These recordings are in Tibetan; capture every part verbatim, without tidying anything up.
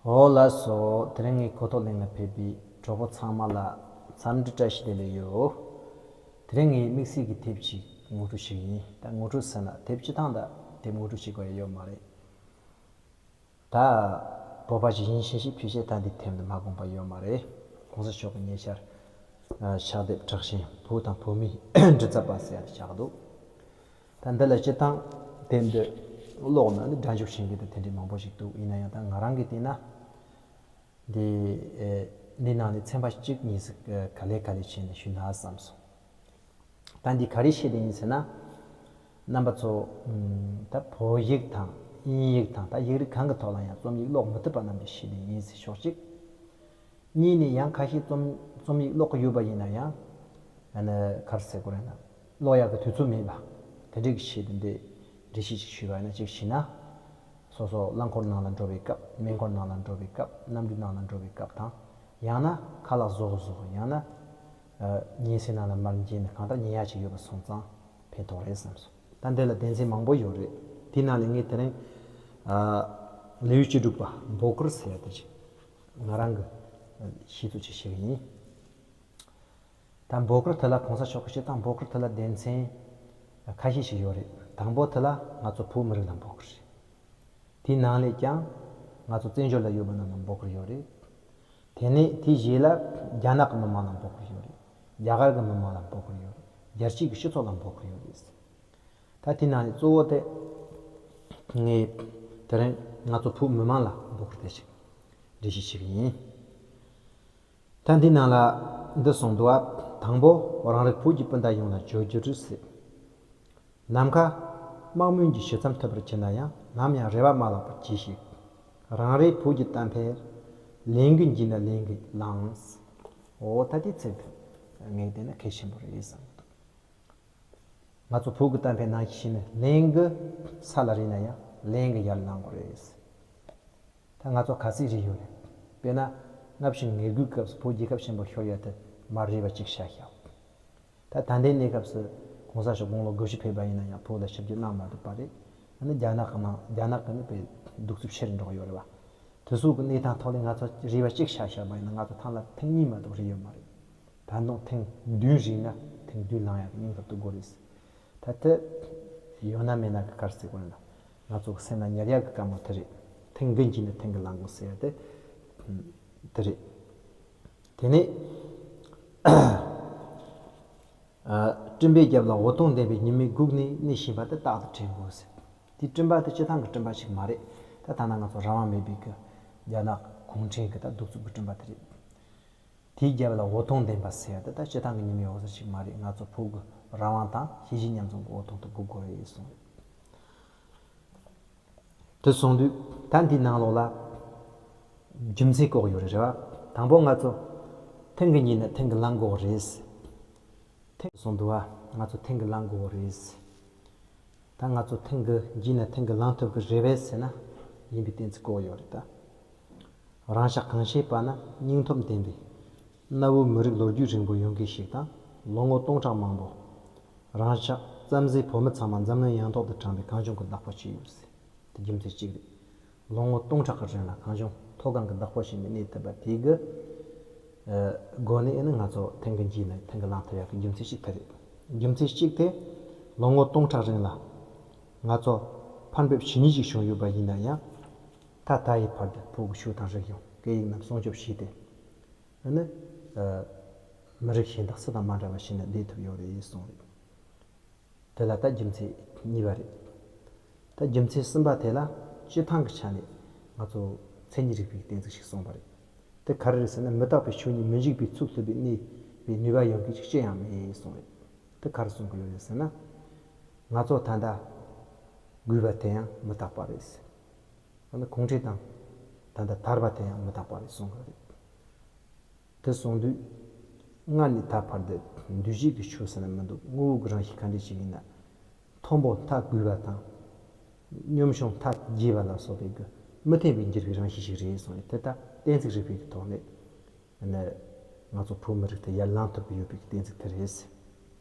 འོ་ལགས་སོ། དེ་རིང་ངའི་གོ་ཐོག་གླེང་ལ་ཕེབས་པའི་གྲོགས་པོ་ཚང་མ་ལ་འཚམས་འདྲི་བཀྲ་ཤིས་བདེ་ལེགས་ཡོད། དེ་རིང་ངས་དམིགས་བསལ་གྱི་དེབ་ཅིག་ངོ་སྤྲོད་ཞུ་གི་ཡིན། ད་ངོ་སྤྲོད་ཟེར་ན་དེབ་སྤྱི་སྟངས་ད་དེབ་ངོ་སྤྲོད་བྱེད་དགོས་ཡ་ཡོད་མ་རེད། ད་བོད་པ་ཞིག་ཡིན་ཕྱིན་ཆད་ཕལ་ཆེར་ད་འདི་དེབ་འདི་མ་གོན་པ་ཡོད་མ་རེད། གོང་ས་མཆོག་གི་ཉེ་ཆར་ཕྱག་དེབ་དྲག་ཞན་བོད་དང་བོད་མིའི་འབྲི་རྩལ་པ་ཟེར་ཡ་དེ་ཆགས་འདུག་ད་འདི་ལ་སྤྱི་བཏང་དེབ་འདི་ཀློག་ན་ནི་སྒྲ་འཇུག་བྱེད་མཁན་དེ་དེ་འདྲའི་མང་པོ་ཞིག་འདུག་ཡིན་ན་ཡང་ད་ང་རང་གིས་བལྟས་ན། འདི་ཨེ། འདི་ནང་ནས་ཚན་པ་གཅིག་གཉིས་སུ་ག་ལེ་ག་ལེ་བྱས་ནས་ཞུས་ན་བསམ་སོང་། ད་འདི་ག་རེ་བཤད་དེ་ཡིན་ཟེར་ན། རྣམ་པ་ཚོ་ད་བོད་ཡིག་དང་དབྱིན་ཡིག་དང་ད་ཡིག་རིགས་གང་གི་ཐོག་ལ་ཡང་རྩོམ་ཡིག་ཀློག་མི་ཐུབ་པ་རྣམས་ཀྱི་བཤད་དེ་ཡིན་ཟེར་ཕྱོགས་གཅིག་གཉིས་ནས་ཡང་ཁ་ཤས་རྩོམ་རྩོམ་ཡིག་ཀློག་གི་ཡོད་པ་ཡིན་ན་ཡང་། ཨ་ནི་ག་རེ་ཟེར་དགོས་རེད་ན། ཀློག་ཡག་གི་དུས་ཚོད་མེད་པ། དེ་འདྲའི་གི་ཆེད་དུ་འདི་འགྲེལ་བཤད་ཅིག་ཞུས་པ་ཡིན་ན་ཅིག་བྱས་ན། སོ་སོ་རླངས་འཁོར་ནང་ལ་འགྲོ་བའི་སྐབས་མེ་འཁོར་ནང་ལ་འགྲོ་བའི་སྐབས་གནམ་གྲུ་ནང་ལ་འགྲོ་བའི་སྐབས་དང་། ཡང་ན་ཁ་ལག་བཟོ་བཟོ་ཡང་ན། ཉལ་སའི་ནང་ལ་མར་འགྱེལ་ནས་གང་ལྟར་ཉལ་ཡག་ཅིག་ཡོད་པ་སོང་ཙང་ཕན་ཐོགས་རེད་བསམ་སོང་། ད་འདི་ལ་སྡེ་ཚན་མང་པོ་ཡོད་རེད། དེའི་ནང་ལས་ངས་དེ་རིང་། ལེའུ་བཅུ་དྲུག་པ་འབོད་སྐུལ་ཟེར་ཡ་དེ་ཅིག་ང་རང་གི་ཤེས་ཚོད་ཅིག་བཤད་གི་ཡིན། ད་འབོད་སྐུལ་དེ་ལ་གོང་ས་མཆོག་གི་སྤྱིར་བཏང་འབོད་སྐུལ་དེ་ལ་སྡེ་ཚན་ཁ་ཤས་ཤིག་ཡོད་རེད། དང་པོ་དེ་ལ་ང་ཚོ་བོད་མི་རིགས་ལ་འབོད་སྐུལ་རེད། དེའི་ནང་ལས་ཀྱང་ང་ཚོ་བཙན་བྱོལ་ལ་ཡོད་པ་རྣམས་ལ་འབོད་སྐུལ་ཡོད་རེད། དེ་ནས་དེའི་རྗེས་ལ་རྒྱ་ནག་གི་མི་མང་ལ་འབོད་སྐུལ་ཡོད་རེད། རྒྱ་གར་གྱི་མི་མང་ལ་འབོད་སྐུལ་ཡོད་རེད། རྒྱལ་སྤྱིའི་སྤྱི་ཚོགས་ལ་འབོད་སྐུལ་ཡོད་རེད། ད་དེའི་ནང་ནས་གཙོ་བོ་དེ་ངས་དེ་རིང་ང་ཚོ་བོད་མི་མང་ལ་འབོད་སྐུལ་དེ་ཞིག་འགྲེལ་བཤད་བྱེད་ཀྱི་ཡིན། ད་འདི་ནང་ལ་འདི་གསུངས་འདུག་བ། དང་པོ་རང་རིགས་བོད་ཀྱི་སྤུན་ཟླ་ཡོངས་ལ་བརྗོད་རྒྱུ་རེད་ཟེར། ནམ་མཁའ་དམག་མོས་ཀྱི་ཞི་མཚམས་ཐུབ་པར་གྱུར་ན་ཡང་ནམ་ཡང་རེ་བ་མ་བརླག་པར་གྱིས་ཤིག་རང་རེའི་བོད་ཀྱི་གཏམ་དཔེར། ལན་གྱི་འགྱིག་ན་ལན་གྱིས་བླངས། འོ་ད་དེ་ཚིག་དེ་ངས་བལྟས་ན་གལ་ཆེན་པོ་རེད་བསམ་གྱི་འདུག་ང་ཚོ་བོད་ཀྱི་གཏམ་དཔེ་ནང་བཞིན་ནི་ལན་གྱིས་ས་ལ་རེག་ན་ཡང་ལན་གྱིས་ཡར་ལངས་དགོས་རེད། ད་ང་ཚོ་ག་ཚོད་རེག་ཡོད་རེད། དཔེར་ན་སྔ་ཕྱི་ངལ་རྒོལ་སྐབས་སུ་བོད་རྒྱལ་ཁབ་ཆེན་པོ་ཤོར་ཡ་དེ་མར་རེག་པ་གཅིག་བཞག་ཤག་ད་ད་ལྟའི་གནས་སྐབས་སུ་གོང་ས་མཆོག་དགུང་ལོ་དགུ་བཅུ་ཕེབས་པ་ཡིན་ན་ཡང་བོད་ལ་ཞིབ་འཇུག་གནང་མ་ཐུབ་པ་རེད། ཨ་ནི་རྒྱ་ནག་གི་ནང་རྒྱ་ནག་གི་ནི་དཔེ་གདུག་རྩུབ་ཆེ་རུ་འགྲོ་གི་ཡོད་རེད་བ། དེ་ཚོ་གི་གནས་སྟངས་ཐོག་ནས་ང་ཚོ་རེག་པ་གཅིག་བཞག་བཞག་པ་ཡིན་ན་ང་ཚོ་ཐང་ལ་ཐེངས་གཉིས་མ་གཏོགས་རེག་ཡོད་མ་རེད། ད་དུང་ཐེངས་བདུན་རེག་ན་ཐེངས་བདུན་ལངས་ཡག་གི་སྙིང་སྟོབས་དེ་དགོས་རེད། ད་དེ་ཡོད་ན་མེད་ན་གི་ག་རེ་ཟེར་དགོས་ན། ང་ཚོ་གི་སེམས་ལ་ཉར་ཡག་གི་བཀའ་མོལ་དེ་རེད། ཐེངས་འགའ་འགྱིག་ན་ཐེངས་འགའ་ལངས་དགོས་ཟེར་ཡ་དེ་དེ་རེད། དེ་ནས་ཨ། སྤྲིན་པའི་རྒྱབ་ལ་འོད་སྟོང་ལྡན་པའི་ཉི་མས་སྒུག་ནས་གནས་བཞིན་པ་དེ་རྟག་ཏུ་དྲན་དགོས་ཟེར། དེ་སྤྲིན་པ་དེ་སྤྱིར་བཏང་གི་སྤྲིན་པ་ཞིག་མ་རེད། ད་ཐ་ན་ང་ཚོ་རང་དབང་མེད་པའི་གི་རྒྱ་ནག་གུང་ཁྲན་གི་ད་གདུག་རྩུབ་གི་སྤྲིན་པ་དེ་རེད། དེའི་རྒྱབ་ལ་འོད་སྟོང་ལྡན་པ་ཟེར་ཡ་དེ་ད་སྤྱིར་བཏང་གི་ཉི་མའི་འོད་ཟེར་ཞིག་མ་རེད། ང་ཚོ་བོད་ཀྱི་རང་དབང་དང་ཤེས་བཞིན་མཉམ་འཛོམས་ཀྱི་འོད་སྟོང་དེ་སྒུག་དགོས་རེད་གསུངས་རེད། དེ་གསུངས་དུས་ད་འདིའི་ནང་ལོགས་ལ་རྒྱུ་མཚན་བཀོད་ཡོད་རེད་བ། དང་པོ་ང་ཚོ་ཐེངས་གི་གཉིས་ནས་ཐེངས་གི་ལངས་དགོས་རེད། ཐེངས་གསུངས་འདུག་བ། ང་ཚོ་ཐེངས་གི་ལངས་དགོས་རེད། ད་ང་ཚོ་ཐེངས་གི་འགྱིག་ནས་ཐེངས་གི་ལངས་ཐུབ་གི་རེད་པས་ཟེར་ན་ཡིན་པའི་གཏན་ཚིགས་བཀོད་ཡོད་རེད་ད། རང་ཅག་གངས་ཅན་པ་ན་སྙིང་སྟོབས་ལྡན་པའི་གནའ་བོའི་མི་རིགས་ལོ་རྒྱུས་རིང་པོ་ཡོད་མཁན་ཞིག་དང་ལོ་ངོ་སྟོང་ཕྲག་མང་པོ་རང་ཅག་བསམ་གཟས་བོད་མི་ཚང་མ་འཛམ་གླིང་ཡང་ཐོག་ཏུ་དྲངས་པའི་གངས་ལྗོངས་ཀྱི་བདག་པོ་བྱས་ཡོད་ཟེར། དེ་རྒྱུ་མཚན་གཅིག་རེད། ལོ་ངོ་སྟོང་ཕྲག་གི་རིང་ལ་གངས་ལྗོངས་མཐོ་སྒང་གི་བདག་པོ་བྱས་ནས་གནས་ཐུབ་པ་དེ་གི་ཨ་སྒོ་ནས་ཨེ་ནི་ང་ཚོ་ཐེངས་གི་འགྱིག་ནས་ཐེངས་གི་ལངས་ཐུབ་ཡག་གི་རྒྱུ་མཚན་གཅིག་དེ་རེད། རྒྱུ་མཚན་གཅིག་དེ་ལོ་ངོ་སྟོང་ཕྲག་རིང་ལ་ང་ཚོ་ཕན་འབེབས་ཇི་སྙེད་ཅིག་བྱུང་ཡོད་པ་ཡིན་ན་ཡང་། ད་ལྟ་ཡི་བར་དུ་བོད་ཀྱི་ཆོས་དང་རིག་གཞུང་སྐད་ཡིག་རྣམས་སྲུང་སྐྱོབ་བྱས་ཏེ། ཨ་ནི། ཨ། མི་རིགས་གཞན་དག་སུ་དང་མ་འདྲ་བ་ཞིག་ནས་བསྡད་ཐུབ་ཡོད་རེད་གསུངས་རེད། དེ་ལ་ད་རྒྱུ་མཚན་གཉིས་པ་རེད། ད་རྒྱུ་མཚན་གསུམ་པ་དེ་ལ་སྤྱི་བཏང་གི་ཆ་ནས་ང་ཚོ་མཚན་ཉིད་རིག་པའི་གཏན་ཚིགས་ཤིག་གསུངས་པ་རེད། དེ་ག་རེ་རེད་ཟེར་ན་མི་རྟག་པའི་ཆོས་ཉིད་མི་འཇིག་པའི་ཚུལ་ཐུབ་པའི་གནས་པའི་ནུས་པ་ཡོད་མཁན་ཅིག་ཅི་ཡང་མེད་གསུངས་རེད། དེ་ག་རེ་གསུང་གི་ཡོད་རེད་ཟེར་ན། ང་ཚོ་ད་ལྟ་རྒུད་པ་དེ་ཡང་མི་རྟག་པ་རེད། ཨ་ནི་གུང་ཁྲན་ཏང་ད་ལྟ་དར་བ་དེ་ཡང་མི་རྟག་པ་རེད་གསུང་གི་རེད། དེ་གསུང་དུས་སྔར་ནས་ད་བར་དུ་འདུས་བྱས་ཀྱི་ཆོས་ཟེར་ན་མི་འདུག་དངོས་པོ་གི་རང་བཞིན་ག་འདྲ་ཞིག་ཡིན་ན། མཐོན་པོ་མཐའ་རྒུད་པ་དང་། གཉོམ་ཆུང་མཐའ་རྒྱས་པ་ལ་སོགས་པའི་གི་མི་མཐུན་པའི་འགྱུར་བའི་རང་བཞིན་ཞིག་རེད་གསུངས་ཡོད། དེ་ལྟར་གཏན་ཚིགས་རིག་པའི་གི་ཐོག་ནས་ནི་ང་ཚོ་བོད་མི་རིགས་དེ་ཡར་ལངས་ཐུབ་ཀྱི་ཡོད་པའི་གི་གཏན་ཚིགས་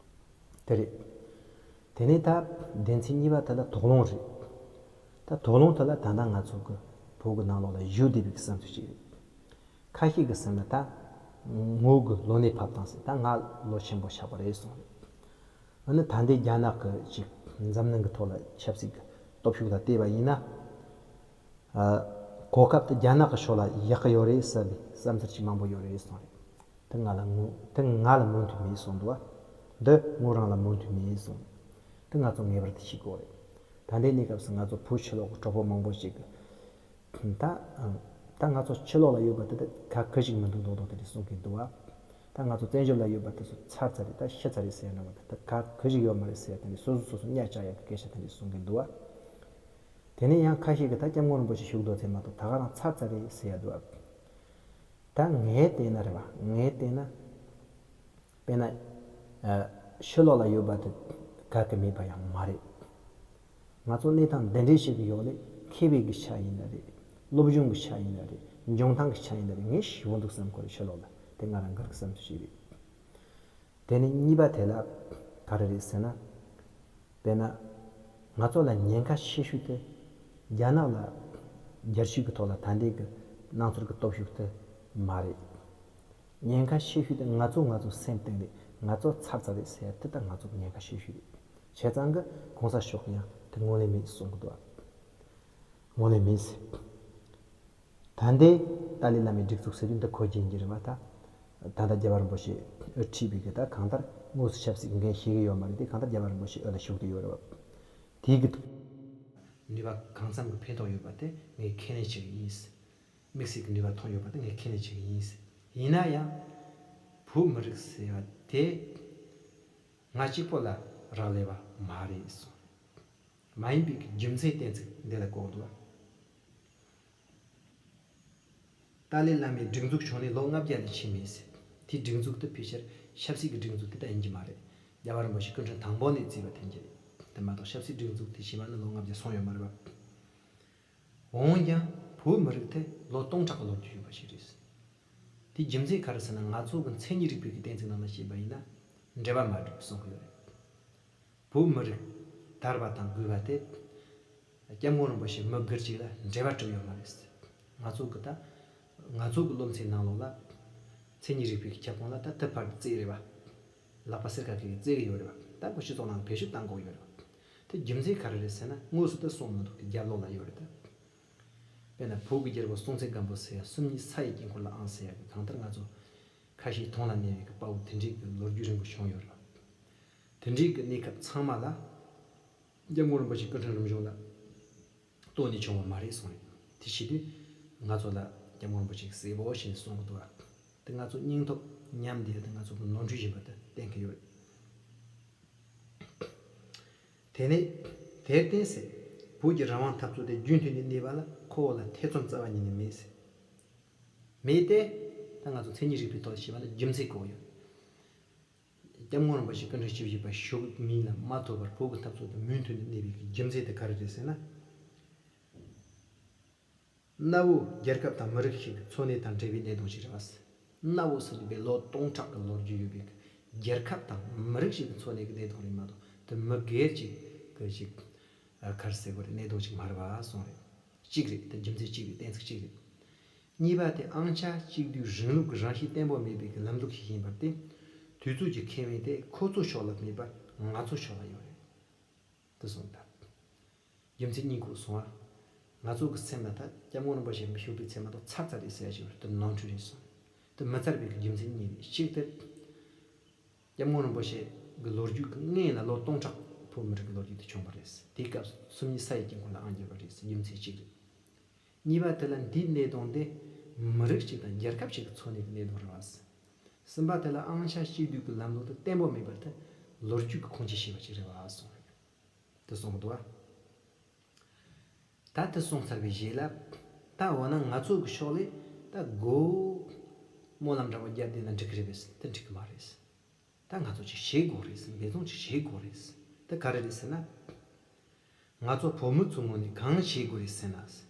དེ་རེད། དེ་རེད། དེ་ནས་ད་སྡེ་ཚན་གཉིས་པ་དེ་ལ་དོགས་སློང་རེད། ད་དོགས་སློང་དེ་ལ་ད་ལྟ་ང་ཚོ་གི་ བོད་ཀྱི་ནང་ལོགས་ལ་བཞུགས་བསྡད་པའི་བསམ་ཚུལ་ཅིག་རེད། ཁ་ཤས་ཀྱི་སེམས་ལ་ད་ངོ་གི་ལོ་ནས་ཕབ་བཏང་ཟེར། ད་ང་ལོ་ཆེན་པོ་ཆགས་པ་རེད་གསུངས་རེད། ཨ་ནི་ད་ལྟའི་རྒྱ་ནག་གི་ཅིག་འཛམ་གླིང་གི་ཐོག་ལ་ཆབ་སྲིད་ཀྱི་སྟོབས་ཤུགས་ལ་བལྟས་པ་ཡིན་ན། ཨ། གོ་སྐབས་དེ་རྒྱ་ནག་གི་ཕྱོགས་ལ་ཡག་གི་ཡོད་རེད་བསམ་པའི་བསམ་ཚུལ་ཅིག་མང་པོ་ཡོད་རེད་གསུངས་རེད། དེ་ང་ལ་ངོ་དེ་ང་ལ་མོས་མཐུན་མེད་གསུངས་འདུག་བ། འདི་ངོ་རང་ལ་མོས་མཐུན་མེད་གསུངས། དེ་ང་ཚོ་ངེས་པར་དུ་ཤེས་དགོས་རེད། ད་ལྟའི་གནས་སྐབས་སུ་ང་ཚོ་བོད་ཕྱི་ལོགས་ཀྱི་གྲོགས་པོ་མང་པོ་ཞིག་གིས་ད་ད་ང་ཚོ་ཕྱི་ལོགས་ལ་ཡོད་པ་དེ་དག་ག་གི་ཞིག་མི་འདུག་མདོག་མདོག་དེ་འདྲ་གསུང་གིན་འདུག་བ། ད་ང་ཚོ་བཙན་བྱོལ་ལ་ཡོད་པ་དེ་ཚོ་ཚར་ཚར་རེད། ད་ཤི་ཚར་རེད་ཟེར་ཡ་འདྲ་བ་དེ་དག་ག་གི་ཞིག་ཡོད་མ་རེད་ཟེར་ཡ་དེ་འདྲ་སོ་སོ་སོ་སོ་གཉའ་བཅག་ཡ་གི་སྐད་ཆ་དེ་འདྲ་གསུང་གིན་འདུག་བ། དེ་ནས་ཡང་ཁ་ཤས་ཀྱིས་ད་སྐྱབས་མགོན་རིན་པོ་ཆེ་བཞུགས་དོ་ཚེ་མ་གཏོགས་ད་ག་རང་ཚར་ཚར་རེད་ཟེར་ཡ་འདུག་བ། ད་ངས་བལྟས་ན་རེད་བ། ངས་བལྟས་ན། དཔེར་ན། ཨ། ཕྱི་ལོགས་ལ་ཡོད་པ་དེ་དགའ་གི་མེད་པ་ཡང་མ་རེད། ང་ཚོ་གནས་སྟངས་འདི་འདྲའི་ཞིག་གི་ཡོག་ལས་མཁས་པའི་གི་ཆ་ཡིན་ན་རེད། སློབ་སྦྱོང་གི་ཆ་ཡིན་ན་རེད། འཇོན་ཐང་གི་ཆ་ཡིན་ན་རེད། ངས་ཞེ་པོ་འདུག་བསམ་གི་རེད། ཕྱི་ལོགས་ལ་དེ་ང་རང་སྒེར་གྱི་བསམ་ཚུལ་ཞིག་རེད། དེ་ནས་གཉིས་པ་དེ་ལ་ག་རེ་རེད་ཟེར་ན། དཔེར་ན། ང་ཚོ་ལ་ཉེན་ཁ་ཆེ་ཤོས་དེ་རྒྱ་ནག་ལ་རྒྱལ་སྤྱི་གི་ཐོག་ལ་ད་ལྟའི་གི་སྣང་ཚུལ་གི་སྟོབས་ཤུགས་དེ་མ་རེད། ཉེན་ཁ་ཆེ་ཤོས་དེ་ང་ཚོ་ང་ཚོ་སེམས་གཏིང་ནས་ང་ཚོ་ཚར་ཚར་རེད་ཟེར་ཡ་དེ་ད་ང་ཚོ་གི་ཉེན་ཁ་ཆེ་ཤོས་རེད། བྱས་ཙང་གི་གོང་ས་མཆོག་གིས་ཡང་དེ་ངོས་ལེན་མེད་གསུང་གི་འདུག་ངོས་ལེན་མེད་ཟེར། ད་ལྟའི་ཏཱ་ལའི་བླ་མའི་སྒྲིག་འཛུགས་ཟེར་དུས་འདི་གོ་རྒྱུ་ཡིན་གྱི་རེད་བ་ད། ད་ལྟ་རྒྱལ་བ་རིན་པོ་ཆེ་འོས་ཁྲིད་པའི་གི་ད་གང་ལྟར་དངོས་སུ་ཆབ་སྲིད་ཀྱི་འགན་བཞེས་ཀྱི་ཡོད་མ་རེད་དེ། གང་ལྟར་རྒྱལ་བ་རིན་པོ་ཆེ་འོས་ལ་ཞུགས་བསྡད་ཡོད་རེད་བ། དེའི་གི་ནུས་པ་གང་འཚམ་གྱི་ཕན་ཐོགས་ཡོད་པ་དེ་ངས་ཁས་ལེན་བྱེད་ཀྱི་ཡིན། དམིགས་བསལ་གྱི་ནུས་པ་ཐོན་ཡོད་པ་དེ་ངས་ཁས་ལེན་བྱེད་ཀྱི་ཡིན། ཡིན་ན་ཡང་བོད་མི་རིགས་ཟེར་བ་དེ་ང་གཅིག་པོ་ལ་རག་ལས་པ་མ་རེད་གསུངས། མ་ཡིན་པའི་གི་རྒྱུ་མཚན་གཏན་ཚིགས་འདི་ལ་བཀོད་འདུག་ཏཱ་ལའི་བླ་མའི་སྒྲིག་འཛུགས་བྱུང་ནས་ལོ་ལྔ་བརྒྱ་ལས་ཕྱིན་མེད་ཟེར། དེའི་སྒྲིག་འཛུགས་དེ་ཕལ་ཆེར་ཆབ་སྲིད་ཀྱི་སྒྲིག་འཛུགས་དེ་ད་ཡིན་གྱི་མ་རེད། རྒྱལ་བ་རིན་པོ་ཆེ་སྐུ་ཕྲེང་དང་པོ་ནས་བརྩིས་པ་ཐོན་གྱི་རེད། དེ་མ་གཏོགས་ཆབ་སྲིད་སྒྲིག་འཛུགས་དེ་ཕྱི་མ་ནི་ལོ་ལྔ་བརྒྱ་སོང་ཡོད་མ་རེད་པ། འོན་ཀྱང་བོད་མི་རིགས་དེ་ལོ་སྟོང་ཕྲག་གི་ལོ་རྒྱུས་ཡོད་པ་ཞིག་རེད། དེའི་རྒྱུ་མཚན་ག་རེ་ཟེར་ན་ང་ཚོ་གི་མཚན་ཉིད་རིག་པའི་གི་གཏན་ཚིགས་ནང་ལ་བཤད་པ་ཡིན་ན་འབྲེལ་བ་མ་གྲུབ་གསུང་གི་ཡོད་རེད། བོད་མི་རིགས་དར་བ་དང་རྒུད་པ་དེ། སྐྱབས་མགོན་རིན་པོ་ཆེ་མི་སྒེར་གཅིག་ལ་འབྲེལ་བ་གྲུབ་ཡོད་མ་རེད། ང་ཚོ་གི་ད། ང་ཚོ་གི་བློ་འཚབ་ནང་ལོགས་ལ། མཚན་ཉིད་རིག་པའི་ཁྱབ་ཁོངས་ལ་ད་ཐུབ་ཕར་གི་རྩེད་རེད་བ། ལག་པ་སེར་ཁ་གི་རྩེད་གི་ཡོད་རེད་བ། ད་ཁོ་སྤྱི་ཚོགས་ནང་ལ་བེད་སྤྱོད་གཏང་དགོས་ཡོད་རེད་བ། དེ་རྒྱུ་མཚན་ག་རེ་རེད་ཟེར་ན་དངོས་སུ་ད་གསུངས་མི་འདུག་དེ་རྒྱབ་ལོགས་ལ་ཡོད་རེད་ད། དཔེར་ན་བོད་ཀྱི་རྒྱལ་པོ་སྲོང་བཙན་སྒམ་པོ་ཟེར་ཡ་སུམ་གཉིས་ས་ཡི་དཀྱིལ་འཁོར་ལ་ཨང་ཟེར་ཡ་གི་གང་ལྟར་ང་ཚོ་ཁ་ཤས་མཐོང་ལ་ཉེ་བའི་གི་དཔའ་བོ་དེ་འདྲའི་གི་ལོ་རྒྱུས་རིང་པོ་བྱུང་ཡོད་རེད་བ། དེ་འདྲའི་གི་གནས་སྐབས་ཚང་མ་ལ། སྐྱབས་མགོན་རིན་པོ་ཆེ་སྐུ་ཕྲེང་རིམ་བྱོན་ལ་ལྟོས་ནས་བྱུང་བ་མ་རེད་གསུངས་རེད། དེ་བྱེད་དུས་ང་ཚོ་ལ་སྐྱབས་མགོན་རིན་པོ་ཆེ་གི་གསལ་པོ་ཞིག་གསུང་གི་འདུག་བ། དེ་ང་ཚོ་སྙིང་སྟོབས་ཉམས་བསྡད་དེ་ང་ཚོ་གི་ནོར་འཁྲུལ་ཡིན་པ་དེ་གཏན་འཁེལ་ཡོད་རེད། དེ་ནས་དེར་བརྟེན་ཟེར། བོད་ཀྱི་རང་དབང་འཐབ་རྩོད་དེ་རྒྱུན་མཐུད་ནས་གནས་པ་ལ་ཁོ་བོ་ལ་ཐེ་ཚོམ་རྩ་བ་ཉིད་ནས་མེད་ཟེར། མེད་དེ། ད་ང་ཚོ་མཚན་ཉིད་རིག་པའི་ཐོག་ལ་བཤད་པ་ན་རྒྱུ་མཚན་གོ་ཡོད། སྐྱབས་མགོན་རིན་པོ་ཆེ་སྐུ་ཕྲེང་བཅུ་བཞི་པ་བཞུགས་མིན་ལ་མ་ཐོགས་པར་བོད་ཀྱི་འཐབ་རྩོད་དུ་མུ་མཐུད་ནས་གནས་པའི་རྒྱུ་མཚན་དེ་ག་རེ་རེད་ཟེར་ན། གནའ་བོའི་རྒྱལ་ཁབ་དང་མི་རིགས་ཤིག་གི་འཚོ་གནས་དང་འབྲེལ་བའི་གནད་དོན་ཞིག་རེད་བ། གནའ་བོ་ཟེར་དུས་བོད་ལོ་སྟོང་ཕྲག་གི་ལོ་རྒྱུས་ཡོད་པའི་རྒྱལ་ཁབ་དང་མི་རིགས་ཤིག་གི་འཚོ་གནས་ཀྱི་གནད་དོན་རེད་མ་གཏོགས་དེ་མི་སྒེར་གཅིག་གི་ཞིག་ག་རེ་ཟེར་དགོས་རེད། གནད་དོན་ཞིག་མ་རེད་བ་གསུངས་རེད། གཅིག་རེད། དེ་རྒྱུ་མཚན་གཅིག་རེད། གཏན་ཚིགས་གཅིག་རེད། གཉིས་པ་དེ་ཨང་ཆ་གཅིག་སྡུད་རིང་ལུགས་ཀྱི་རང་བཞིན་བརྟན་པོ་མེད་པའི་གི་ལམ་ལུགས་ཤིག་ཡིན་པར་བརྟེན། དུས་ཚོད་ཀྱི་ཁེ་ཕན་དེ་ཁོ་ཚོའི་ཕྱོགས་ལ་མེད་པར་ང་ཚོའི་ཕྱོགས་ལ་ཡོད་རེད། དེ་གསུངས་ཐལ། རྒྱུ་མཚན་གཉིས་ཁུག་སོང་བ། ང་ཚོ་གི་སེམས་ལ་ད་སྐྱབས་མགོན་རིན་པོ་ཆེ་མི་བཞུགས་པའི་ཚེ་མ་གཏོགས་ཚར་ཚར་རེད་ཟེར་ཡ་ཞིག་རེད། དེ་ནོར་འཁྲུལ་རེད་གསུངས། དེ་མི་ཚར་བའི་གི་རྒྱུ་མཚན་གཉིས་རེད། གཅིག་དེ། སྐྱབས་མགོན་རིན་པོ་ཆེ་གི་ལོ་རྒྱུས་ཀྱི་སྔོན་ལ་ལོ་སྟོང་ཕྲག་བོད་མི་རིགས་ཀྱི་ལོ་རྒྱུས་དེ་བྱུང་བ་རེད། དེའི་སྐབས་སུ་སུམ་གཉིས་ས་ཡི་དཀྱིལ་འཁོར་ལ་ཨང་བརྒྱབ་པ་རེད། རྒྱུ་མཚན་གཅིག་རེད། གཉིས་པ་དེ་ལ་འདིའི་གནད་དོན་དེ་མི་རིགས་གཅིག་དང་རྒྱལ་ཁབ་གཅིག་གི་འཚོ་གནས་ཀྱི་གནད་དོན་རེད་བ། གསུམ་པ་དེ་ལ་ཨང་ཆ་གཅིག་སྡུད་ཀྱི་ལམ་ལུགས་དེ་བརྟན་པོ་མེད་པར་དེ་ལོ་རྒྱུས་ཀྱི་ཁུངས་སྐྱེལ་བྱས་པ་ཅིག་རེད་བ་གསུངས་རེད། དེ་གསུངས་འདུག་བ། ད་དེ་གསུངས་ཚར་བའི་རྗེས་ལ། ད་འོ་ན་ང་ཚོ་གི་ཕྱོགས་ལས་ད་སྒོ་སྨོན་ལམ་འདྲ་བོ་བརྒྱབ་བསྡད་ན་འགྲིག་གི་རེད་པས། དེ་འགྲིག་གི་མ་རེད། ད་ང་ཚོ་ཅིག་བྱེད་དགོས་རེད། འབད་བརྩོན་ཅིག་བྱེད་དགོས་རེད། དེ་ག་རེ་རེད་ཟེར་ན། ང་ཚོ་བོད་མི་ཚོའི་ངོས་ནས་གང་བྱེད་དགོས་རེད་ཟེར་ན།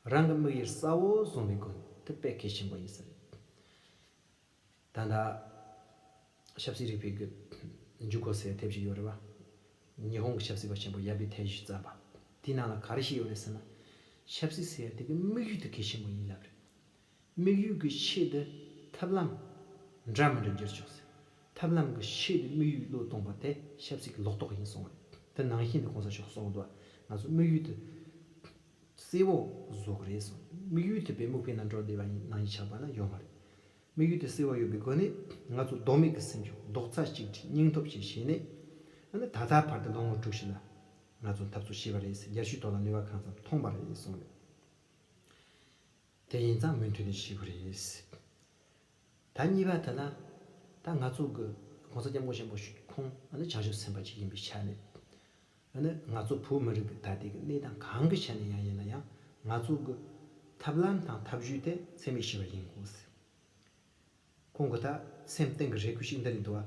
རང་གི་དམིགས་ཡུལ་གསལ་བོ་བཟུང་བའི་སྒོ་ནས་དེ་དཔེ་གལ་ཆེན་པོ་ཡིན་ས་རེད། ད་ལྟ་ཆབ་སྲིད་རིག་པའི་གི་འཇུག་སྒོ་ཟེར་དེབ་ཅིག་ཡོད་རེད་བ། ཉི་ཧོང་གི་ཆབ་སྲིད་པ་ཆེན་པོ་ཡ་པི་ཐེ་ཞི་བརྩམས་པ། དེའི་ནང་ལ་ག་རེ་བཤད་ཡོད་རེད་ཟེར་ན། ཆབ་སྲིད་ཟེར་ཡ་དེ་གི་དམིགས་ཡུལ་དེ་གལ་ཆེན་པོ་ཡིན་ལབ་རེད། དམིགས་ཡུལ་གྱི་ཆེད་དུ་ཐབས་ལམ་འདྲ་མི་འདྲ་བསྒྱུར་ཆོག་ཟེར། ཐབས་ལམ་གྱི་ཆེད་དུ་དམིགས་ཡུལ་བློས་གཏོང་པ་དེ་ཆབ་སྲིད་ཀྱི་ལོག་རྟོག་ཡིན་གསུངས་རེད། དེ་ནང་བཞིན་དུ་གོང་ས་མཆོག་གསུངས་འདུག་ང་ཚོ་དམིགས་ཡུལ་དེ་གསལ་བོ་བཟོ་གི་རེད་གསུངས། དམིགས་ཡུལ་དེ་བའི་དམིགས་པའི་ནང་འགྲོ་བསྡད་པ་ཡིན་ནང་བཞིན་ཆགས་པ་ན་ཡོད་མ་རེད། དམིགས་ཡུལ་དེ་གསལ་བོ་ཡོད་པའི་སྒོ་ནས་ང་ཚོ་ལྡོག་མེད་ཀྱི་སེམས་ཤུགས་རྡོག་རྩ་གཅིག་སྒྲིལ་སྙིང་སྟོབས་ཀྱི་བྱས་ནས། ཨ་ནི་ད་ལྟ་བར་དུ་ལོ་ངོ་དྲུག་ཅུ་ལ་ང་ཚོ་འཐབ་རྩོད་བྱས་པ་རེད་ཟེར། རྒྱལ་སྤྱིའི་ཐོག་ལ་ནུས་པ་གང་ཙམ་ཐོན་པ་རེད་གསུངས་རེད། དེ་ཡིན་ཙང་མུ་མཐུད་ནས་བྱེད་དགོས་རེད། ད་གཉིས་པ་དེ་ལ། ད་ང་ཚོ་གི་༸གོང་ས་༸སྐྱབས་མགོན་ཆེན་པོ་ཁོང་ཨ་ནི་བྱང་ཆུབ་སེམས་དཔའ་ཅིག་ཡིན་པའི་ཆ་ནས། ཨ་ནི་ང་ཚོ་བོད་མི་རིགས་ཀྱི་ད་ལྟའི་གི་གནས་སྟངས་གང་གི་ཆ་ནས་ཡང་ཡིན་ན་ཡང་ང་ཚོ་གི་ཐབས་ལམ་དང་ཐབས་ཇུས་དེ་འཚེ་མེད་ཞི་བ་ཡིན་དགོས་ཟེར། ཁོང་གི་ད་སེམས་གཏིང་གི་རེ་སྐུལ་ཞིག་འདི་རེད་འདུག་བ།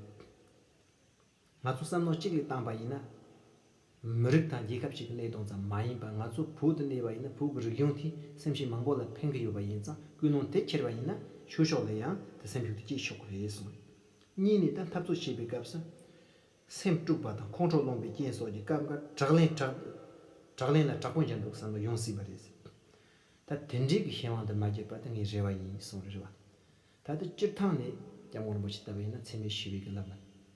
ང་ཚོ་བསམ་བློ་གཅིག་ལ་བཏང་པ་ཡིན་ན། མི་རིགས་དང་རྒྱལ་ཁབ་ཅིག་གི་གནས་སྟངས་ཙམ་མ་ཡིན་པར་ང་ཚོ་བོད་དུ་གནས་པ་ཡིན་ན་བོད་ཀྱི་རིག་གཞུང་དེས་སེམས་ཅན་མང་པོ་ལ་ཕན་གྱི་ཡོད་པ་ཡིན་ཙང་ཀུན་སློང་དེ་འཁྱེར་བ་ཡིན་ན་ཆོས་ཕྱོགས་ལ་ཡང་དེ་སེམས་ཤུགས་དེ་སྐྱེད་ཆོག་གི་རེད་གསུངས། གཉིས་ནས་ད་འཐབ་རྩོད་བྱེད་པའི་སྐབས་སུ། སེམས་དཀྲུགས་པ་དང་ཁོང་ཁྲོ་སློང་པའི་རྐྱེན་སོགས་ཀྱི་སྐབས་འགར་དྲག་ལན་དྲག་དྲག་ལན་ལ་དྲག་པོ་འཇལ་འདུག་བསམ་བློ་ཡོང་སྲིད་པ་རེད། ད་དེ་འདྲའི་གི་ཤེས་དབང་དེ་མ་བརྒྱབ་པ་དེ་ངའི་རེ་བ་ཡིན་གསུངས་རེད་བ། ད་ལྟ་སྤྱིར་བཏང་ནས་སྐྱབས་མགོན་རིན་པོ་ཆེ་ལྟ་བུ་ཡིན་ན་འཚེ་མེད་ཞི་བའི་གི་ལམ་ལ་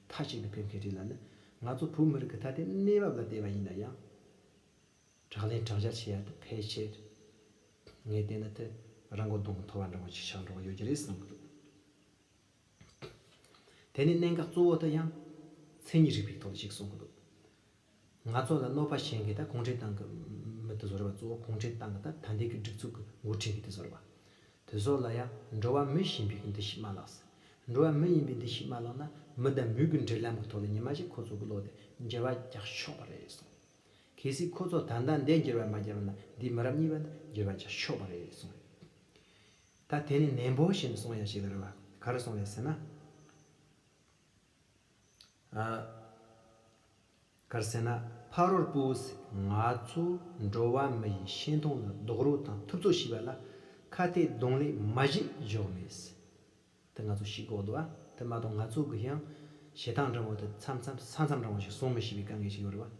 མཐའ་གཅིག་ཏུ་ཕེབས་མཁན་རེད་ལ་ནི། ང་ཚོ་བོད་མི་རིགས་ཀྱི་ད་ལྟའི་གནས་བབ་ལ་བལྟས་པ་ཡིན་ན་ཡང་། དྲག་ལན་དྲག་འཇལ་བྱེད་ཡ་དེ་ཕལ་ཆེར། ངས་བལྟས་ན་དེ་རང་མགོ་གདོང་གི་མཐོ་བ་འདྲ་བོ་ཞིག་ཆགས་འགྲོ་བ་ཡོད་ཀྱི་རེད་བསམ་གི་འདུག་དེ་ནས་གནད་འགག་གཙོ་བོ་དེ་ཡང་མཚན་ཉིད་རིག་པའི་ཐོག་ལ་ཞིག་གསུང་གི་འདུག་ང་ཚོ་ལ་གནོད་པ་བྱེད་མཁན་ད་གུང་ཁྲན་ཏང་གི་མི་དེ་ཚོ་རེད་བ། གཙོ་བོ་གུང་ཁྲན་ཏང་གི་ད་ད་ལྟའི་གི་སྒྲིག་འཛུགས་ཀྱི་འགོ་ཁྲིད་མཁན་དེ་ཚོ་རེད་བ། དེ་ཚོ་ལ་ཡང་འགྲོ་བ་མི་ཞེན་པའི་གི་འདུ་ཤེས་མ་བརླག་ཟེར། འགྲོ་བ་མི་ཡིན་པའི་འདུ་ཤེས་མ་བརླག་ན་མི་དང་མི་གི་འབྲེལ་ལམ་གི་ཐོག་ལ་ཉི་མ་ཞིག་ཁོ་ཚོ་གི་བློ་དེ་འགྱུར་བ་རྒྱག་ཆོག་པ་རེད་གསུངས། གལ་སྲིད་ཁོ་ཚོ་ད་ལྟ་འདི་འགྱུར་བ་མ་རྒྱག་ན་འདིའི་མི་རབས་གཉིས་པ་འདི་འགྱུར་བ་རྒྱག་ཆོག་པ་རེད་གསུངས། ད་དེ་ནས་ནན་པོ་བྱས་ནས་གསུང་ཡ་ཞིག་ལ་རེད་བ། ག་རེ་གསུངས་རེད་ཟེར་ན། ཨ། ག་རེ་ཟེར་ན། ཕ་རོལ་པོས་ང་ཚོ་འགྲོ་བ་མི་ཡི་ཤེས་མཐོང་ལ་རྡོག་རོལ་དང་ཐུབ་ཚོད་བྱས་པ་ལ་ཁ་གཏད་གདོང་ལེན་མ་བྱེད་འཇོག་མེད། དེ་ང་ཚོ་ཤེས་དགོས་འདུག་བ། དེ་མ་གཏོགས་ང་ཚོ་གི་ཡང་བྱེད་སྟངས་འདྲ་བོ་དེ་མཚམས་མཚམས་ས་མཚམས་འདྲ་བོ་ཞིག་སྲུང་མི་ཤེས་པའི་དཀའ་ངལ་ཞིག་ཡོད་རེད་བ།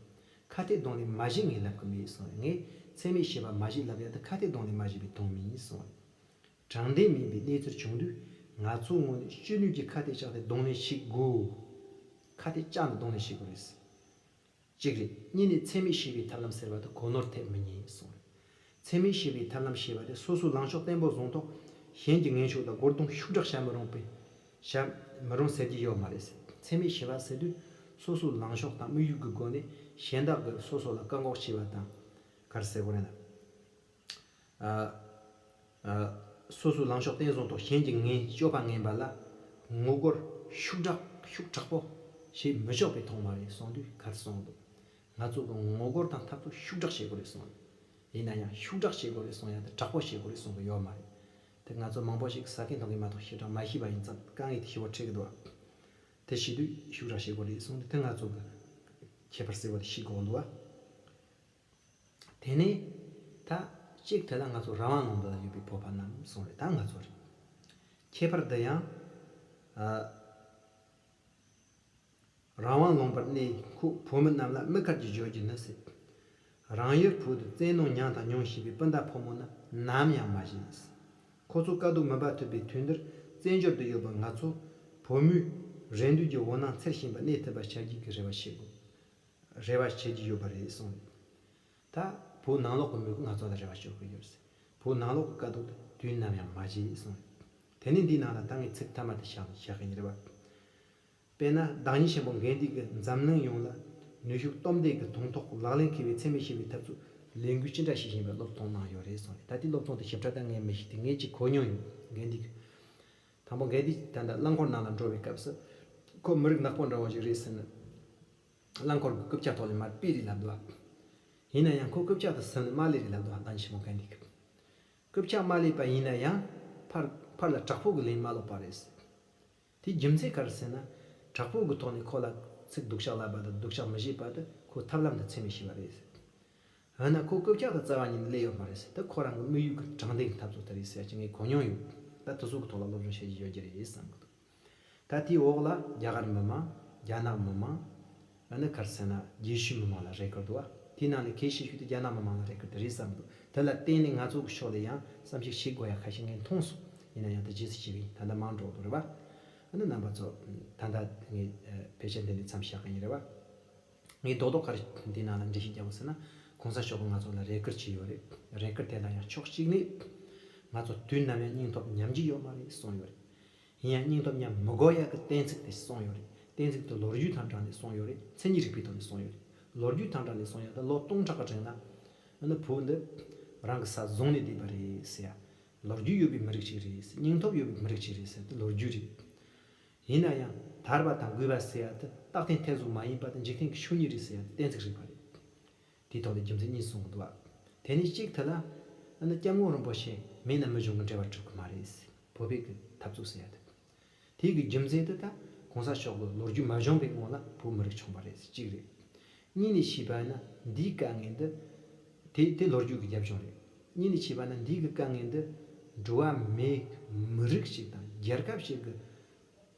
ཁ་གཏད་གདོང་ལེན་མ་བྱེད་ངས་ལབ་གི་མེད་གསུངས་རེད། ངས་འཚེ་མེད་ཞི་བ་མ་བྱེད་ལབ་ཡ་དེ་ཁ་གཏད་གདོང་ལེན་མ་བྱེད་པའི་དོན་མིན་གསུངས་རེད། དྲང་བདེན་མིན་པའི་གནས་ཚུལ་བྱུང་དུས་ང་ཚོའི་ངོས་ནས་སྤྱི་ནོར་གྱི་ཁ་གཏད་བཅག་སྟེ་གདོང་ལེན་བྱེད་དགོས། ཁ་གཏད་བཅག་ནས་གདོང་ལེན་བྱེད་དགོས་རེད། གཅིག་རེད། གཉིས་ནས་འཚེ་མེད་ཞི་བའི་ཐབས་ལམ་ཟེར་བ་དེ་གོ་ནོར་ཐེབས་མི་ཉན་གསུངས་རེད། འཚེ་མེད་ཞི་བའི་ཐབས་ལམ་ཞེས་པ་དེ་སོ་སོའི་ལངས་ཕྱོགས་བརྟན་པོ་བཟུང་ཐོག་གཞན་གྱི་ངན་ཕྱོགས་ལ་རྒོལ་རྡུང་ཤུགས་དྲག་བྱ་མི་རུང་པས། བྱ་མི་རུང་ཟེར་གྱི་ཡོད་མ་རེད་ཟེར། འཚེ་མེད་ཞི་བ་ཟེར་དུས་སོ་སོའི་ལངས་ཕྱོགས་དང་དམིགས་ཡུལ་གྱི་སྒོ་ནས་གཞན་དག་གིས་སོ་སོ་ལ་བཀག་འགོག་བྱས་པ་དང་། ག་རེ་ཟེར་དགོས་རེད་ན། ཨ། ཨ། སོ་སོའི་ལངས་ཕྱོགས་བརྟན་བཟུང་ཐོག་གཞན་གྱི་ངན་སྤྱོད་པ་ངན་པ་ལ་ངོ་རྒོལ་ཤུགས་དྲག་ཤུགས་དྲག་པོ་བྱེད་མི་ཆོག་པའི་ཐོག་མ་རེད་གསུངས་དུས་ག་རེ་གསུངས་འདུག་ང་ཚོ་གི་ངོ་རྒོལ་དང་འཐབ་རྩོད་ཤུགས་དྲག་བྱེད་དགོས་རེད་གསུངས་རེད། ཡིན་ན་ཡང་ཤུགས་དྲག་བྱེད་དགོས་རེད་གསུང་ཡ་དེ་དྲག་པོ་བྱེད་དགོས་རེད་གསུང་གི་ཡོད་མ་རེད། དེ་ང་ཚོ་མང་པོ་ཞིག་ཟ་མཁན་འཐུང་མཁན་མ་གཏོགས་ཞེ་དྲག་མ་ཤེས་པ་ཡིན་ཙང་དཀའ་ངལ་དེ་ཞེ་པོ་འཕྲད་ཀྱི་འདུག་དེ་བྱེད་དུས་ཤུགས་དྲག་བྱེད་དགོས་རེད་གསུངས་དུས་དེ་ང་ཚོ་གི་ཁྱད་པར་གསལ་བོ་དེ་ཤེས་དགོས་འདུག་བ། དེ་ནས་ད་གཅིག་དེ་ལ་ང་ཚོ་རང་དབང་ལུང་པ་ལ་ཡོད་པའི་བོད་པ་རྣམས་གསུངས་རེད། ད་ང་ཚོ་རེད། ཁྱད་པར་འདི་ཡང་། ཨ། རང་དབང་ལུང་པར་གནས་ཁོ་བོད་མི་རྣམས་ལ་མི་ཁར་གྱིས་བརྗོད་རྒྱུ་ནི་ཟེར། རང་ཡུལ་བོད་དུ་བཙན་གནོན་མྱངས་དང་མྱོང་བཞིན་པའི་སྤུན་ཟླ་ཕོ་མོ་རྣམས་ནམ་ཡང་མ་བརྗེད། ཁོ་ཚོ་དཀའ་སྡུག་མི་འབའ་ཐུབ་པའི་དུས་འདིར་བཙན་བྱོལ་དུ་ཡོད་པའི་ང་ཚོ་བོད་མིའི་རེ་འདུན་གྱི་འོད་སྣང་འཚེར་བཞིན་པ་གནས་ཐུབ་པ་བྱ་རྒྱུ་གི་རེ་བ་བྱེད་དགོས། རེ་བ་བྱེད་ཀྱི་ཡོད་པ་རེད་གསུངས། ད་བོད་ནང་ལོགས་ཀྱི་མི་ཁོ་ང་ཚོ་ལ་རེ་བ་བཅོལ་གྱི་ཡོད་ཟེར། བོད་ནང་ལོགས་ཀྱི་དཀའ་སྡུག་དེ་དུས་ནམ་ཡང་མ་བརྗེད་གསུངས། དེ་ནས་འདིའི་ནང་ལ་ད་ངས་ཚིག་མཐའ་མ་དེ་བཞག་ནས་བཞག་གི་ཡིན་རེད་བ། དཔེར་ན་བདག་ཉིད་ཆེན་པོ་དགེ་འདུན་གྱིས་འཛམ་གླིང་ཡོངས་ལ་ནུས་ཤུགས་སྟོབས་ལྡན་གྱི་དོན་ཐོག་ལག་ལེན་འཁེལ་བའི་འཚེ་མེད་ཞི་བའི་འཐབ་རྩོད་ལས་འགུལ་ཅི་འདྲ་ཞིག་ཡིན་པའི་སློབ་སྟོན་གནང་ཡོད་རེད་གསུངས། ད་ལྟའི་སློབ་སྟོན་དེ་ཞིབ་ཕྲ་ད་ངས་མི་ཤེས་དེ་ངས་ཅིག་གོ་མྱོང་ཡོད། དགེ་འདུན་གྱིས། དང་པོ་དགེ་འདུན་ད་ལྟ་རླངས་འཁོར་ནང་ལ་འགྲོ་བའི་སྐབས་སུ། ཁོ་མི་རིགས་ནག་པོ་འདྲ་བོ་ཞིག་རེད་ཟེར་ནས། རླངས་འཁོར་གྱི་རྐུབ་བཀྱག་ཐོག་ལ་མར་ཕུད་རེད་ལབ་འདུག་ཡིན་ན་ཡང་ཁོ་རྐུབ་བཀྱག་དེ་ཟིན་ནས་མར་སླེབས་རེད་ལབ་འདུག་བདག་ཉིད་ཆེན་མོ་དགེ་འདུན་གྱིས། རྐུབ་བཀྱག་མར་སླེབས་པ་ཡིན་ན་ཡང་ཕར་ཕར་ལ་དྲག་པོ་གི་ལན་མ་སློག་པ་རེད། དེའི་རྒྱུ་མཚན་ག་རེ་ཟེར་ན། དྲག་པོ་གི་ཐོག་ནས་ཁོ་ལ་ཚིག་སྡུག་ཅག་ལབ་པ་དང་སྡུག་ཅག་མི་བྱེད་པ་དེ་ཁོ་ཐབས་ལམ་དེ་འཚེ་མེད་ཞི་བ་རེད། འོ་ན་ཁོ་རྐུབ་བཀྱག་དང་རྩ་བ་ཉིད་ནས་སླེབས་ཡོད་མ་རེད་ཟེར། ད་ཁོ་རང་གི་དམིགས་ཡུལ་གྱི་དྲང་བདེན་གྱི་འཐབ་རྩོད་དེ་རེད་ཟེར་ཅིག་ངས་གོ་མྱོང་ཡོད། ད་དེ་ཚོ་གི་ཐོག་ལ་སློབ་སྦྱོང་བྱེད་ཀྱི་ཡོད་ཀྱི་རེད་བསམ་གི་འདུག་ད་དེའི་འོག་ལ་རྒྱ་གར་མི་མང་། རྒྱ་ནག་མི་མང་། ཨ་ནི་ག་རེ་ཟེར་ན་རྒྱལ་སྤྱིའི་མི་མང་ལ་རེ་སྐུལ་འདུག་ དེའི་ནང་ནས་གལ་ཆེ་ཤོས་དེ་རྒྱ་ནག་མི་དམངས་ལ་རེ་སྐུལ་དེ་རེད་བསམ་འདུག་དེ་ལ་བརྟེན་ནས་ང་ཚོ་གི་ཕྱོགས་ལ་ཡང་བསམ་གཞིག་བྱེད་དགོས་ཡ་ཁ་ཤས་ངས་མཐོང་སོང་། ཡིན་ན་ཡང་དེ་རྗེས་སུ་བྱས་པ་ཡིན། ད་ལྟ་མང་འགྲོ་འདུག་རེད་པ། ཨ་ནི་རྣམ་པ་ཚོ་ད་ལྟ་ངས་ཨ་ཕལ་ཆེར་འདི་ནས་མཚམས་བཞག་གི་ཡིན་རེད་པ། ངས་རྡོག་རྡོག་ག་རེ་འདི་ནང་ལ་འགྲེལ་བཤད་རྒྱག་དགོས་ཟེར་ན། གོང་ས་མཆོག་གིས་ང་ཚོ་ལ་རེ་སྐུལ་བྱས་ཡོད་རེད། རེ་སྐུལ་དེ་ལ་ཡང་ཕྱོགས་གཅིག་ནས་ང་ཚོ་དུས་ནམ་ཡང་སྙིང་སྟོབས་ཉམས་ཀྱི་ཡོད་མ་རེད་གསུངས་ཡོད་རེད། ཡིན་ཡང་སྙིང་སྟོབས་ཉམས་མི་དགོས་ཡག་གི་གཏན་ཚིགས་དེ་གསུངས་ཡོད་རེད། གཏན་ཚིགས་དེ་ལོ་རྒྱུས་དང་སྦྲགས་ནས་གསུངས་ཡོད་རེད། མཚན་ཉིད་རིག་པའི་ཐོག་ནས་གསུངས་ཡོད་རེད། ལོ་རྒྱུས་དང་སྦྲགས་ནས་གསུངས་ཡོད། ད་ལོ་སྟོང་ཕྲག་གི་རིང་ལ་ཨ་ནི་བོད་འདི་རང་གི་ས་བཟུང་ནས་བསྡད་པ་རེད་ཟེར་ཡ། ལོ་རྒྱུས་ཡོད་པའི་མི་རིགས་ཅིག་རེད་ཟེར། སྙིང་སྟོབས་ཡོད་པའི་མི་རིགས་ཅིག་རེད་ཟེར། དེ་ལོ་རྒྱུས་རེད། ཡིན་ན་ཡང་ཐར་པ་དང་རྒུད་པ་ཟེར་ཡ་དེ་རྟག་བརྟན་ཐེར་ཟུག་མ་ཡིན་པ་དེ་འཇིག་རྟེན་གྱི་ཆོས་ཉིད་རེད་ཟེར་ཡ་དེ་གཏན་ཚིགས་རིག་པ་རེད། དེའི་ཐོག་ལ་རྒྱུ་མཚན་གཉིས་གསུངས་འདུག་བ། དེ་ནས་གཅིག་དེ་ལ་ཨ་ནི་སྐྱབས་མགོན་རིན་པོ་ཆེ་མེད་ན་མི་གཞུང་གི་འབྲེལ་བ་གྲུབ་གི་མ་རེད། བོད་པའི་གི་འཐབ་རྩོད་ཟེར་ཡ་དེ། དེའི་གི་རྒྱུ་མཚན་དེ་ད་གོང་ས་མཆོག་གི་ལོ་རྒྱུས་མ་བྱུང་བའི་སྔོན་ལ་བོད་མི་རིགས་བྱུང་བ་རེད་ཟེར་གཅིག་རེད། གཉིས་ནས་བཤད་པ་ཡིན་ན་འདིའི་དཀའ་ངལ་འདི་དེ་དེ་ལོ་རྒྱུས་ཀྱི་རྒྱབ་ལྗོངས་རེད། གཉིས་ནས་བཤད་པ་ན་འདིའི་གི་དཀའ་ངལ་འདི་འགྲོ་བ་མིའི་མི་རིགས་ཤིག་དང་རྒྱལ་ཁབ་ཞིག་གི་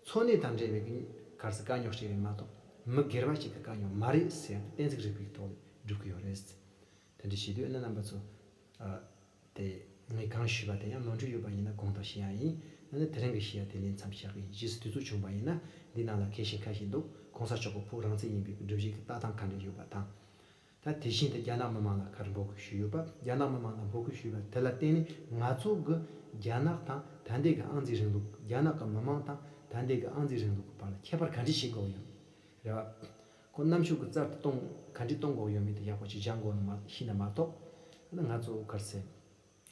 འཚོ་གནས་དང་འབྲེལ་བའི་གི་ག་རེ་ཟེར་དཀའ་རྙོག་ཅིག་རེད་མ་གཏོགས་མི་སྒེར་བ་ཞིག་གི་དཀའ་རྙོག་མ་རེད་ཟེར་ཡ་དེ་གཏན་ཚིགས་རིག་པའི་ཐོག་ལ་སྒྲུབ་ཀྱི་ཡོད་རེད། དེ་འདྲ་བྱེད་དུས་ཨ་ནི་རྣམ་པ་ཚོ། ཨ། དེ་ངས་གང་ཞུས་པ་དེ་ཡང་ནོར་འཁྲུལ་ཡོད་པ་ཡིན་ན་དགོངས་དག་ཞུ་ཡ་ཡིན། ཨ་ནི་དེ་རིང་གི་བཤད་ཡ་དེ་ནས་མཚམས་བཞག་གི་ཡིན། རྗེས་སུ་དུས་ཚོད་བྱུང་བ་ཡིན་ན་འདི་ནང་ལ་གལ་ཆེན་ཁ་ཤས་འདུག་གོང་ས་མཆོག་གི་བོད་རང་བཙན་ཡིན་པའི་སྒྲུབ་བྱེད་ཀྱི་ལྟ་སྟངས་ག་འདྲ་ཡོད་པ་དང་། ད་དེ་བཞིན་དུ་རྒྱ་ནག་མི་དམངས་ལ་ག་རེ་འབོད་སྐུལ་ཞུས་ཡོད་པ། རྒྱ་ནག་མི་དམངས་ལ་འབོད་སྐུལ་ཞུས་པ་དེ་ལ་བརྟེན་ནས་ང་ཚོ་གི་རྒྱ་ནག་དང་ད་ལྟའི་གི་ཨང་རྩིས་རིང་ལུགས། རྒྱ་ནག་གི་མི་དམངས་དང་ད་ལྟའི་གི་ཨང་རྩིས་རིང་ལུགས་ཀྱི་བར་ལ་ཁྱད་པར་ག་འདྲ་བྱེད་དགོས་ཡོད་རེད་བ། ཁོ་རྣམ་ཤུགས་ཀྱི་རྩལ་དུ་གཏོང་ག་འདྲས་གཏོང་དགོས་ཡོད་མེད་དེ་ཡག་པོ་ཅིག་སྦྱང་དགོས་ནི་མ་ཤེས་ན་མ་གཏོགས། ང་ཚོ་ག་རེ་ཟེར།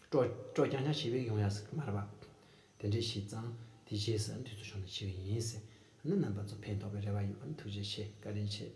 སྤྲོ་སྤྲོ་རྐྱང་རྐྱང་བྱས་པས་ཡོང་ཡ་ཟིག་མ་རེད་པ། དེ་འདྲས་བྱས་ཙང་དེ་རྗེས་སུ་དུས་ཚོད་བྱུང་ན་བྱེད་ཀྱི་ཡིན་ཟེར། ཨ་ནི་རྣམ་པ་ཚོ་ཕན་ཐོགས་པའི་རེ་བ་ཡོད། ཨ་ནི་ཐུགས་རྗེ་ཆེ། བཀའ་དྲིན་ཆེ།